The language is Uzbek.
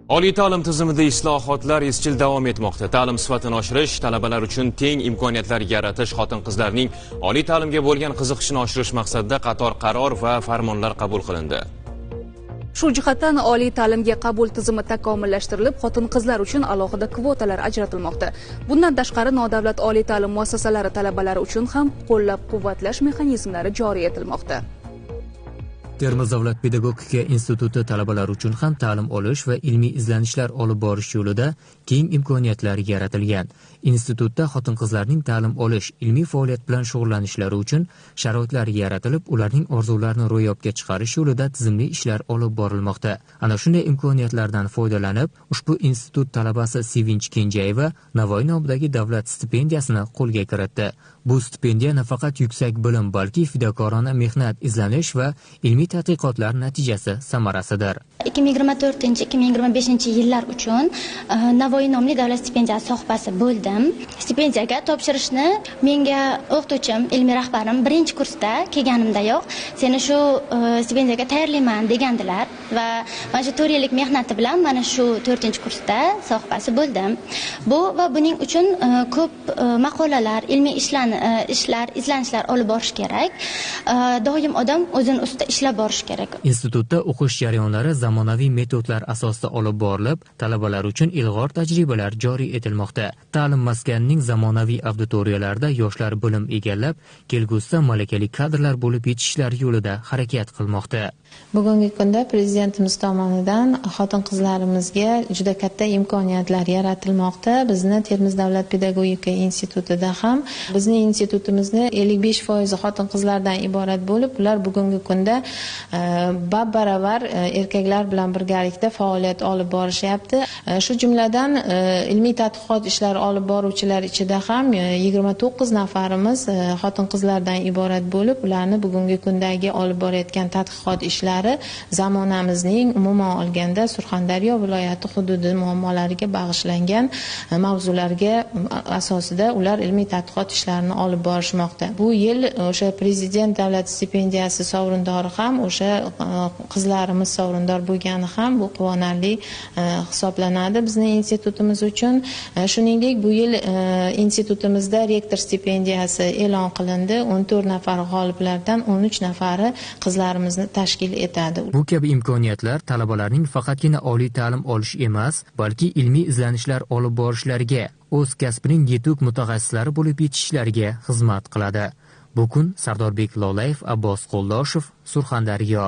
Oliy ta'lim tizimida islohotlar izchil davom etmoqda. Ta'lim sifatini oshirish, talabalar uchun teng imkoniyatlar yaratish, xotin-qizlarning oliy ta'limga bo'lgan qiziqishini oshirish maqsadida qator qaror va farmonlar qabul qilindi. Shu jihatdan oliy ta'limga qabul tizimi takomillashtirilib, xotin-qizlar uchun alohida kvotalar ajratilmoqda. Bundan tashqari nodavlat oliy ta'lim muassasalari talabalari uchun ham qo'llab-quvvatlash mexanizmlari joriy etilmoqda. Termiz davlat pedagogika instituti talabalari uchun ham ta'lim olish va ilmiy izlanishlar olib borish yo'lida keng imkoniyatlar yaratilgan. Institutda xotin-qizlarning ta'lim olish, ilmiy faoliyat bilan shug'ullanishlari uchun sharoitlar yaratilib, ularning orzularini ro'yobga chiqarish yo'lida tizimli ishlar olib borilmoqda. Ana shunday imkoniyatlardan foydalanib, ushbu institut talabasi Sevinch Kenjayeva Navoiy nomidagi davlat stipendiyasini qo'lga kiritdi. Bu stipendiya nafaqat yuksak bilim, balki fidokorona mehnat, izlanish va ilmiy tadqiqotlar natijasi samarasidir. 2024-2025 yillar uchun Navoiy nomli davlat stipendiyasi sohibasi bo'ldim. Stipendiyaga topshirishni menga o'qituvchim, ilmiy rahbarim birinchi kursda kelganimdayoq seni shu stipendiyaga tayyorlayman degandilar va mana shu 4 yillik mehnati bilan mana shu 4-kursda sohibasi bo'ldim. Bu va buning uchun ko'p maqolalar, ilmiy ishlar, izlanishlar olib borish kerak. Doim odam o'zini ustida ishlab borish kerak. Institutda o'qish jarayonlari zamonaviy metodlar asosida olib borilib, talabalar uchun ilg'or tajribalar joriy etilmoqda. Ta'lim maskanining zamonaviy auditoriyalarida yoshlar bilim egallab, kelgusida malakali kadrlar bo'lib yetishishlari yo'lida harakat qilmoqda. Bugungi kunda prezidentimiz tomonidan xotin-qizlarimizga juda katta imkoniyatlar yaratilmoqda. Bizni Termiz davlat pedagogika institutida ham bizning institutimizni 55% xotin-qizlardan iborat bo'lib, ular bugungi kunda bab-baravar erkaklar bilan birgalikda faoliyat olib borishyapti. Shu jumladan ilmiy tadqiqot ishlari olib boruvchilar ichida ham 29 nafarimiz xotin-qizlardan iborat bo'lib, ularni bugungi kundagi olib borayotgan tadqiqot ishlari zamonamizning umuman olganda Surxondaryo viloyati hududi muammolariga bag'ishlangan mavzularga asosida ular ilmiy tadqiqot ishlarini olib borishmoqda. Bu yil o'sha prezident davlat stipendiyasi sovrindori ham o'sha qizlarimiz sovrindor bo'lgani ham bu quvonarli hisoblanadi bizning institutimiz uchun. Shuningdek, bu yil institutimizda rektor stipendiyasi e'lon qilindi. 14 nafar g'oliblardan 13 nafari qizlarimizni tashkil etadi. Bu kabi imkoniyatlar talabalarning faqatgina oliy ta'lim olish emas, balki ilmiy izlanishlar olib borishlariga, o'z kasbining yetuk mutaxassislari bo'lib yetishishlariga xizmat qiladi. Bu kun Sardorbek Lolayev, Abbos Qo'ldoshev, Surxondaryo.